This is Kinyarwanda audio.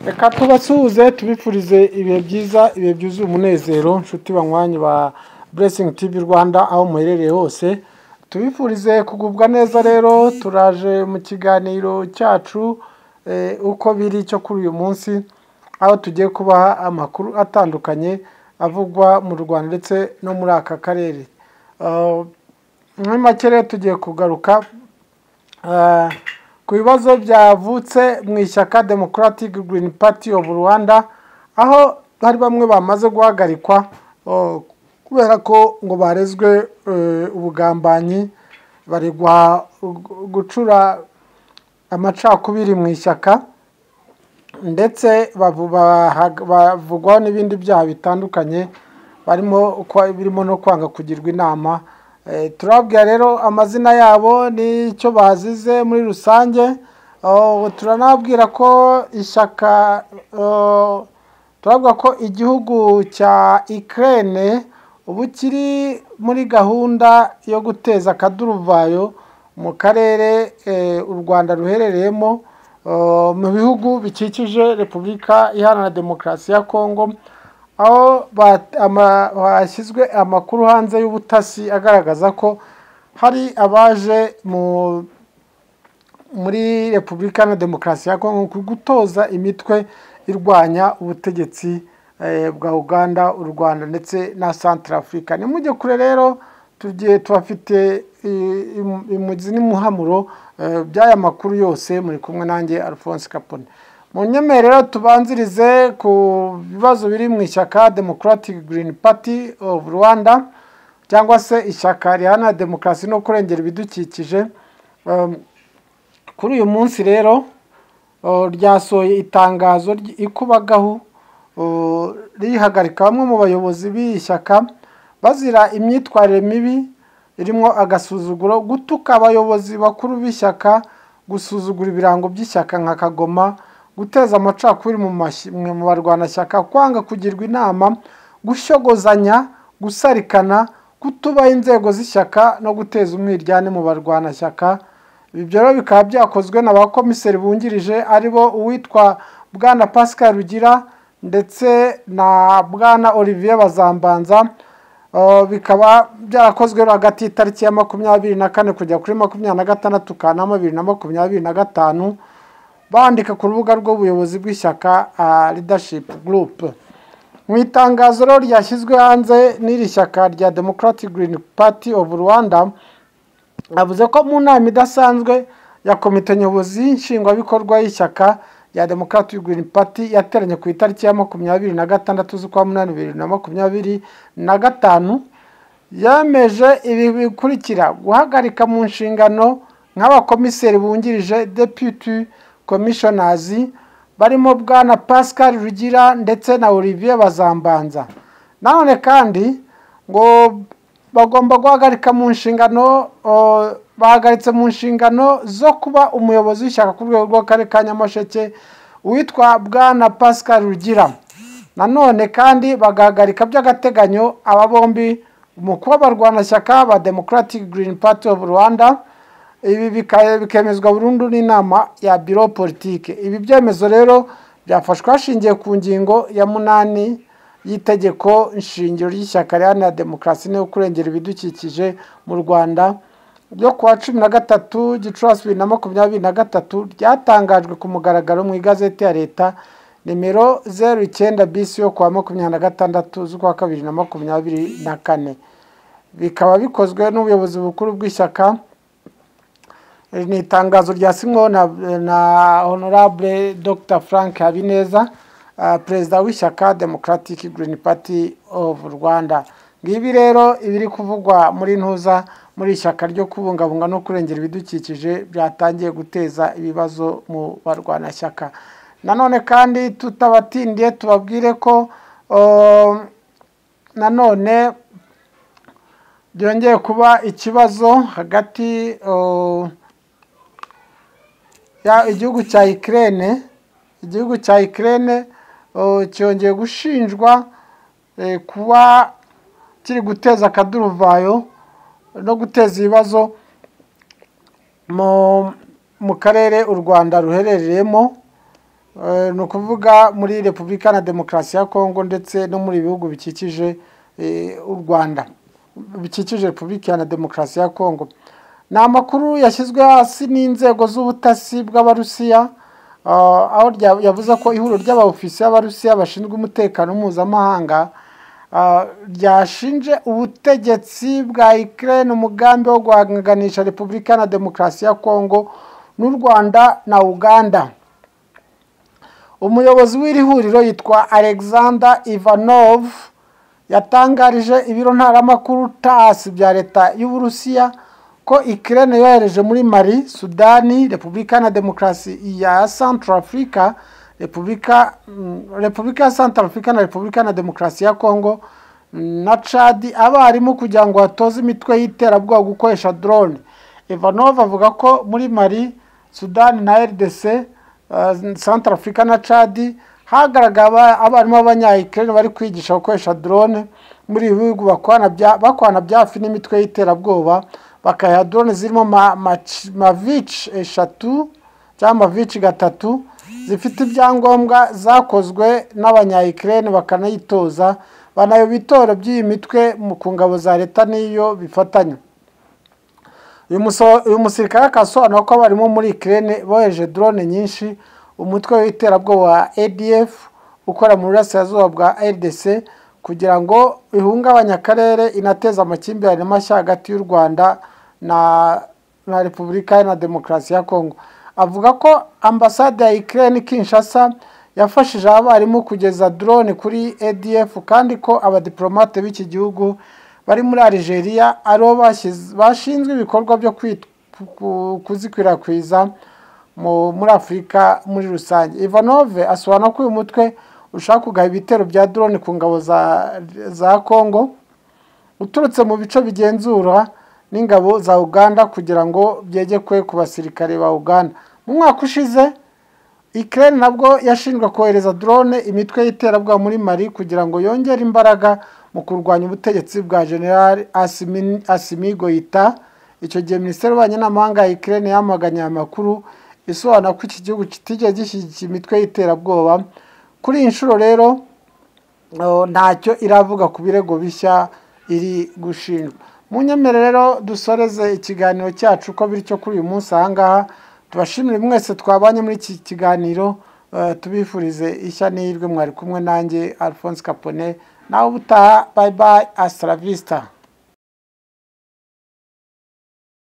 Reka tubasuhuze, tubifurize ibihe byiza, ibihe byuzuye umunezero, nshuti banywanyi ba Blessing TV Rwanda aho muherereye hose, tubifurize kugubwa neza. Rero turaje mu kiganiro cyacu uko biri cyo kuri uyu munsi, aho tugiye kubaha amakuru atandukanye avugwa mu Rwanda ndetse no muri aka karere. Muri make rero tugiye kugaruka ku bibazo byavutse mu ishyaka Democratic Green Party of Rwanda, aho hari bamwe bamaze guhagarikwa kubera ko ngo barezwe ubugambanyi, baregwa gucura amacakubiri mu ishyaka, ndetse bavugwaho n'ibindi byaha bitandukanye barimo birimo no kwanga kugirwa inama. Turababwira rero amazina yabo n'icyo bazize muri rusange. Turanababwira ko ishyaka, turavuga ko igihugu cya Ukraine ubu kiri muri gahunda yo guteza akaduruvayo mu karere u Rwanda ruherereyemo, mu bihugu bikikije Repubulika Iharanira Demokarasi ya Kongo, aho hashyizwe amakuru hanze y'ubutasi agaragaza ko hari abaje muri Repubulika Iharanira Demokarasi ya Kongo gutoza imitwe irwanya ubutegetsi bwa Uganda, u Rwanda ndetse na Centrafrica. Nimujye kure rero, tugiye tubafite imuzi n'imuhamuro by'aya makuru yose. Muri kumwe nanjye Alphonse Capone. Mu nyemerero tubanzirize ku bibazo biri mu ishyaka Democratic Green Party of Rwanda, cyangwa se ishyaka riharanira demokarasi no kurengera ibidukikije. Kuri uyu munsi rero ryasohoye itangazo ikubagahu rihagarika bamwe mu bayobozi b'iri shyaka bazira imyitwarire mibi irimo agasuzuguro, gutuka abayobozi bakuru b'ishyaka, gusuzugura ibirango by'ishyaka nka Kagoma, guteza amacakubiri mu barwanashyaka, kwanga kugirwa inama, gushyogozanya, gusarikana, kutubaha inzego z'ishyaka no guteza umwiryane mu barwanashyaka. Ibyo rero bikaba byakozwe na ba komiseri bungirije, aribo uwitwa Bwana Pascal Rugira ndetse na Bwana Olivier Bazambanza. Bikaba byarakozwe hagati y'itariki ya 24 kujya kuri 26 Kanama 2025, bandika ku rubuga rw'ubuyobozi bw'ishyaka Leadership Group. Mu itangazo rero ryashyizwe hanze n'iri shyaka rya Democratic Green Party of Rwanda, avuze ko mu nama idasanzwe ya komite nyobozi nshingwabikorwa y'ishyaka rya Democratic Green Party yateranye ku itariki ya 26 z'ukwa munani 2025, yemeje ibi bikurikira: guhagarika mu nshingano nk'abakomiseri bungirije, deputy commissioners, barimo Bwana Pascal Rugira ndetse na Olivier Bazambanza. Nanone kandi ngo bagomba guhagarika mu nshingano, bahagaritse mu nshingano zo kuba umuyobozi w'ishyaka ku rwego rw'akarere ka Nyamasheke uwitwa Bwana Pascal Rugira. Nanone kandi bagahagarika by'agateganyo aba bombi mu kuba abarwanashyaka ba Democratic Green Party of Rwanda. Ibi bikemezwa burundu n'inama ya biro politike. Ibi byemezo rero byafashwe hashingiye ku ngingo ya 8 y'itegeko nshingiro ry'ishyaka riharanira demokarasi no kurengera ibidukikije mu Rwanda ryo kuwa 13 Gicurasi 2023, ryatangajwe ku mugaragaro mu igazeti ya leta nimero 09 bis yo kuwa 26 z'ukwa kabiri na 24. Bikaba bikozwe n'ubuyobozi bukuru bw'ishyaka. Ni itangazo ryasinyweho na Honorable Dr Frank Habineza, perezida w'ishyaka Democratic Green Party of Rwanda. Ngibi rero ibiri kuvugwa muri ntuza muri ishyaka ryo kubungabunga no kurengera ibidukikije byatangiye guteza ibibazo mu barwanashyaka. Nanone kandi tutabatindiye tubabwire ko nanone byongeye kuba ikibazo hagati ya igihugu cya Ukraine. Igihugu cya Ukraine cyongeye gushinjwa kuba kiri guteza akaduruvayo no guteza ibibazo mu mu karere u Rwanda ruherereyemo, ni ukuvuga muri Repubulika na Demokarasi ya Kongo ndetse no muri bihugu bikikije u Rwanda, bikikije Repubulika na Demokarasi ya Kongo. Ni amakuru yashyizwe hasi n'inzego z'ubutasi bw'Abarusiya, aho yavuze ko ihuriro ry'abaofisiye b'Abarusiya bashinzwe umutekano mpuzamahanga ryashinje ubutegetsi bwa Ukraine umugambi wo guhanganisha Repubulika na Demokarasi ya Kongo n'u Rwanda na Uganda. Umuyobozi w'iri huriro yitwa Alexander Ivanov yatangarije ibiro ntaramakuru TASS bya leta y'Uburusiya ko Ukraine yohereje muri Mali, Sudani, Repubulika na Demokarasi ya Centrafrica, Repubulika ya Centrafrica na Repubulika na Demokarasi ya Kongo na Chad abarimu kugira ngo batoze imitwe y'iterabwoba gukoresha drone. Ivanov avuga ko muri Mali, Sudani na RDC, Centrafrica na Chad hagaragara abarimu b'abanya-Ukraine bari kwigisha gukoresha drone muri ibi bihugu bakorana byafi n'imitwe y'iterabwoba, bakayaha drone zirimo Mavic 3 cyangwa Mavic 3 zifite ibyangombwa zakozwe n'abanya-Ukraine bakanayitoza, banayoba ibitoro by'iyi mitwe ku ngabo za leta n'iyo bifatanya. Uyu musirikare akasobanura ko abarimu muri Ukraine bohereje drone nyinshi umutwe w'iterabwoba wa ADF ukora mu burasirazuba bwa RDC kugira ngo ihungabanye akarere inateze amakimbirane mashya hagati y'u Rwanda na Repubulika na Demokarasi ya Kongo. Avuga ko ambasade ya Ukraine Kinshasa yafashije abarimu kugeza drone kuri ADF, kandi ko abadiplomate b'iki gihugu bari muri Algeria aribo bashinzwe ibikorwa byo kuzikwirakwiza muri Afurika muri rusange. Ivanov asobanura ko uyu mutwe ushaka kugaba ibitero bya drone ku ngabo za Kongo uturutse mu bice bigenzura n'ingabo za Uganda kugira ngo byegekwe ku basirikare ba Uganda. Mu mwaka ushize Ukraine nabwo yashinjwe kohereza drone imitwe y'iterabwoba muri Mali kugira ngo yongere imbaraga mu kurwanya ubutegetsi bwa General Assimi Goïta. Icyo gihe Minisiteri y'Ububanyi n'Amahanga ya Ukraine yamaganye aya makuru, isobanura ko iki gihugu kitigeze gishyigikiye imitwe y'iterabwoba. Kuri iyi nshuro rero ntacyo iravuga ku birego bishya iri gushinjwa. Munyemere rero dusoreze ikiganiro cyacu ko bityo kuri uyu munsi ahangaha. Tubashimire mwese twabanye muri iki kiganiro, tubifurize ishya n'ihirwe. Mwari kumwe nanjye Alphonse Capone, nawe ubutaha. Bye bye, hasta la vista.